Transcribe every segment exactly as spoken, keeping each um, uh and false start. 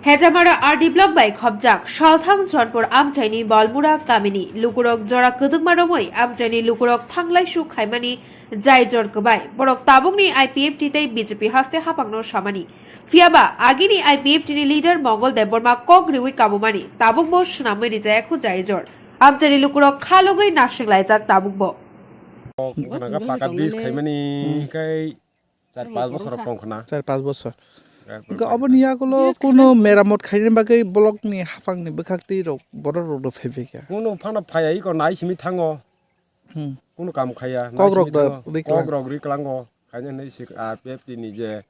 Hejamara R D block bai khopjak Salthang Chonpur amchaini Balmura kamini lukurok jora kwdwkma romwi amchaini lukurok thanglai su khaimani jaijor kwbai. Borok tabukni I P F T tei B J P haste haphangno samani. Phiyaba agini I P F T ni leader Mongol Debbarma kok riwi kabumani tabukbo swnamwi rijayakhu jaijor. Amchaini lukurok khalogwi nasinglajak tabukbo. Wngkha nangkha paka bridge khaimani kai char pas bosor tong khna. Char pas bosor. Char pas Hingke bosor. Oboni yagulo kuno meramot khaina bagwi block ni haphang ni bwkhak twi rok borok rok do phaibai kha. Kuno phano phaiya iko nai simi thango. Hmm. Kuno kam khaiya. Kok rok da riklang. Kok rok riklango. Khaina hinwi sik R P F T ni je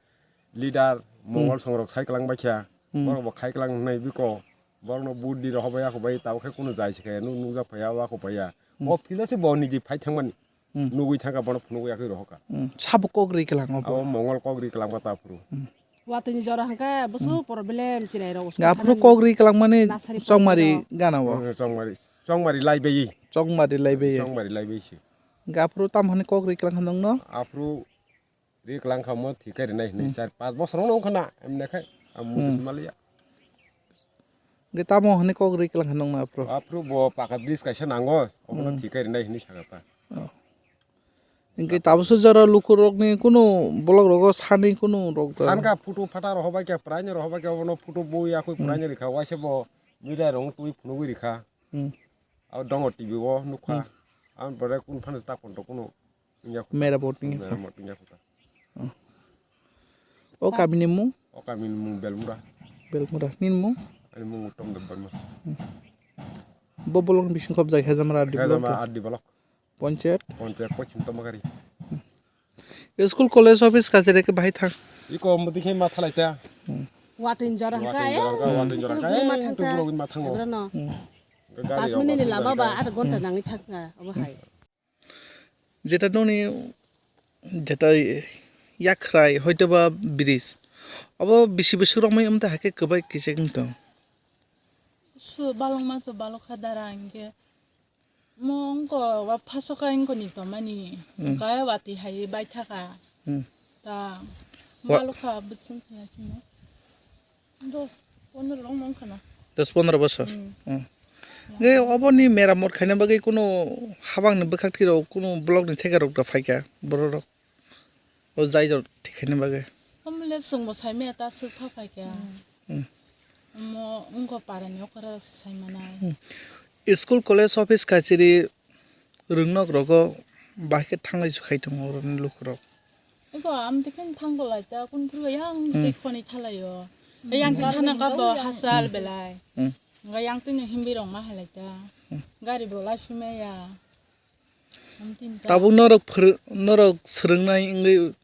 leader Mongol Songrok sai klang baikha. Hmm. Borok bo khai klang hnai biko. Borokno vote di rohor bai ako bai tabo khe kuno jai se khe nuk nukjak phaiya o ako phaiya. Hmm. O philo se bo niji phai thangmani. Hmm. Nugwi thangkha bono phunugwi yakwi rohorkha. Hmm. Sabo kok ri kwlango bo. Abo Mongol kok ri kwlangba ta phuru. Hmm. Watwi ni jora hwnkhe bwswk problem chwrai rok. Ga aphuru kok ri kwlangmani nasari chongmari gana o. Hmm, chongmari, chongmari lai bai. Chongmari lai bai. Chongmari lai bai se. Ga aphuru tam hani kok ri kwlang nongno? Aphuru ri kwlang kha mo thik khe rinai hinwi Hmm. char pas bosor wngkha na emne khai ang muitu Hmm. se maliya. Ge tamo hwnwi kok ri kwlang kha nokna aphuru? Aphuru bo paka bridge kaisa nango, obono Hmm. thik khe rinai hinwi sakha ta. Oh. Hingke tabukso jora lukurokni kunu block rogo sani kunu rok da? Sanka photo phata rohorbai khe, praini rohorbai khe, obono photo bui yakhui Hmm. praini rikha, waisa bo media rong twi phunugwi rikha. Hmm. Abo dongo T V o nukha. Hmm. Ang bore kun phano ta konto kuno. Wngya kho. Mera bot wngya kho. Mera bot wngya kho ta. Oh. O kamini mung? O kamini mung Belmura. Belmura. Nini mung? Ani mung Uttom Debbarma. Hmm. Bo bolong bising khop jai Hejamara R D block. Hejamara R D block. Ponchayat? Ponchayat Pochim Tomagari. School, college, office kachari khe bahai thang. Iko mudi khe ma thalai ta. Hmm. Watwi ni jora hwnkha, Watwi ni jora hwnkha, eh, watwi ni jora hwnkha, tubulok ma thango. Eh, tubulok ma thango. Tubulok ma thango. Tubulok ma thango. Gari rok Pas minute ni lama ba aat ghonta nangwi thangkha obo hai. Jeta noni jeta yakhrai hoitoba bridge. Obo bisi bwswk romwi wngtwi haikhe kwbai kisa wngtong. Su balokma to balokha dara hinkhe. Mo wngkha wa phaso kha wngkha ni tomani. Hmm. Kaya watwi hai bai thaka. Hmm. Ta Wa- balokha bwswng thaya sino. Dos pondro rok wngkha na. Dos pondro bosor. Hmm. Hmm. Nge oboni meramot khaina bagwi kuno habangni bwkhak thwirok kuno block ni theka rok da phaikha borok rok. O jai rok thik khaina bagwi. Omole chwngbo saimaya ta swk pha phaikha. Hmm. Omo wngkha parani okora saimanai. Hmm. School, college, office kachari rwngnok rogo bahai khe thanglai su khai tongo oroni lukurok. Eko amtwi khe thang golai ta, kun phuru yang Hmm. twi khoni thalai o. Hmm. Yang twi thana ka bo hasal Hmm. belai. Hmm. Nga yang twi no himbi rong ma halai ta. Hmm. Gari bo lai sumaya. Amtwi ta. Tabuk norok phwrw-, norok swrwngnai wngwi,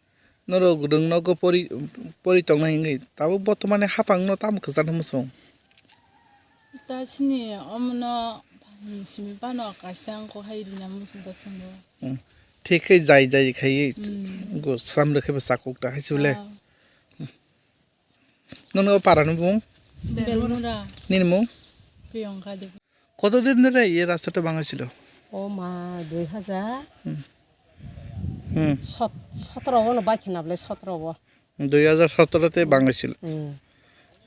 norok rwngnogo pori, pori tongnai wngwi. Tabuk botomani haphangno tamo kwchangno mwsung. Ta sini omono simi bano kaisa wngkha hai rina muchung ta swngo. Hmm. Thik khe jai jai khai Hmm. go sram rwkhe bo chakuk ta hai se bole. Ah. Nono o para ni bung? Belmura. Nini mung? Priyanka Devi. কতদিন ধরে এই রাস্তাটা ভাঙা ছিল? ও মা, দুই হাজার Hmm. Hmm. সত-, সতেরো বলো, বাইক না বলে সতেরো বল। দুই হাজার সতেরোতে ভাঙা ছিল। Hmm.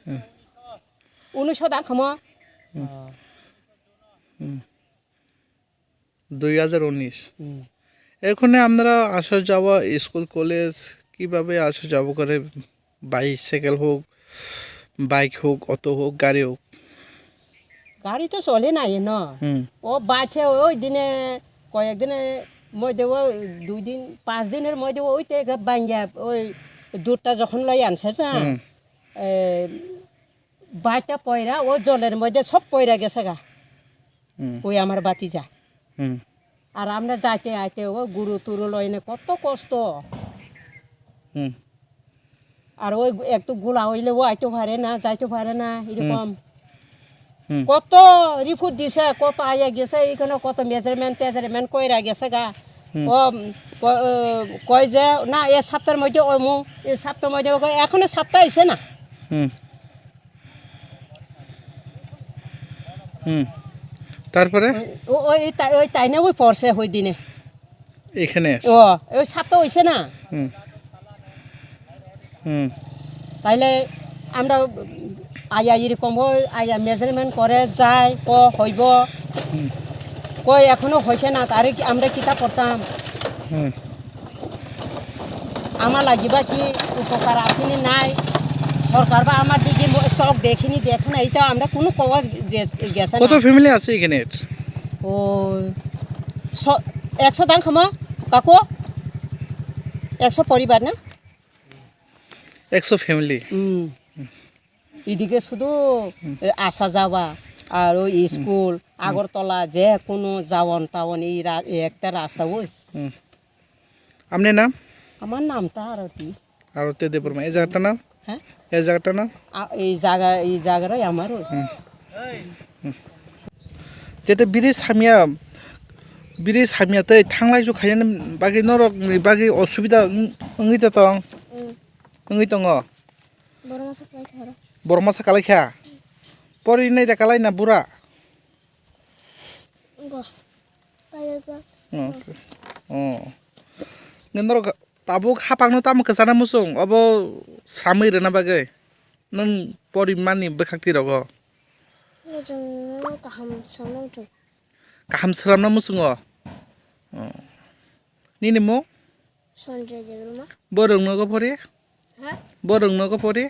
Hmm. উনিশশো দাম খামো। Hmm. Oh. Hmm. দুই হাজার উনিশ। Hmm. এখানে আপনারা আসা যাওয়া স্কুল, কলেজ কিভাবে আসা যাওয়া করে? বাইসাইকেল হোক, বাইক হোক, অটো হোক, গাড়ি হোক? গাড়ি তো চলে না এনো। Hmm. ও বাসে ওই দিনে, কয়েকদিনে মধ্যে ও দুই দিন, পাঁচ দিনের মধ্যে ওই তো ভাঙ্গিয়া ওই দুধটা যখন লই আনছে না, Hmm. এ, বাইকটা পয়রা ও জলের মধ্যে সব পয়রা গেছে গা। Hmm. ওই আমার বাতিজা। Hmm. আর আমরা যাইতে আইতে ও গরু টুরু লইনে কত কষ্ট। Hmm. আর ওই একটু গোলা হইলে ও আইতে পারে না, যাইতে পারে না, এরকম। Hmm. কত রিপোর্ট দিছে, কত আইয়া গেছে, এখানে কত মেজারমেন্ট টেজারমেন্ট কইরা গেছে গা। Hmm. ও, ক-, ও, কয় যে, "না, এ সপ্তাহের মধ্যে অমু, এ সপ্তাহের মধ্যে অমু।" এখনো সপ্তাহ আইছে না। Hmm. হুম। তারপরে? ও, ওই তা-, ওই তাই না ওই পড়ছে ওই দিনে। এখানে? ও, ওই সাপ তো হইছে না। হুম। হুম। তাইলে আমরা আয়া এরকম হয়, আয়া মেজারমেন্ট করে যায়, ক হইব। হুম। কই এখনো হইছে না, তারে কি আমরা কিতা করতাম? হুম। আমার লাগিবা কি উপকার আসেনি নাই, সরকার বা আমার দিকে ম-, চোখ দেখিনি, দেখে না, এটা আমরা কোনো কওয়া যে-, গেছে কত না। ফ্যামিলি আছে এখানে? ও, স-, একশো দাম খামা, কাকু? একশো পরিবার না? একশো ফ্যামিলি। হুম। এদিকে শুধু হুম। এ, আসা যাওয়া আর ওই হুম। স্কুল, হুম। আগরতলা, যে কোনো যাওন টাওন, এই রা-, এই একটা রাস্তা ওই। হুম। আপনার নাম? আমার নাম তো আরতি। আরতি দেববর্মা। এই জায়গাটার নাম? হ্যাঁ? এই জায়গাটার নাম? আ, এই জায়গা, এই জায়গাটাই আমার ওই। হুম। Jete biri samya, biri samya tei thanglai su khainani bagwi norok ni bagwi osubida wng-, wngwi to tong? Mm. Wngwi tongo? Borok masa kalai kha oro. Borok masa kalai kha? Pori nai da kalai na bura? Go. Kalai kha. Oh. Oh. Nge norok tabuk hapang no tamo kwchana muchung obo sramwi rwna bagwi? Nwng porimani bwkhak twi rogo? Nwchwngno kaham swrwngna muchung. Kaham swrwmna muchungo? Oh. Nini mung? Sanjay Debbarma. Bo rwng nogo pori? Ha? Bo rwng nogo pori?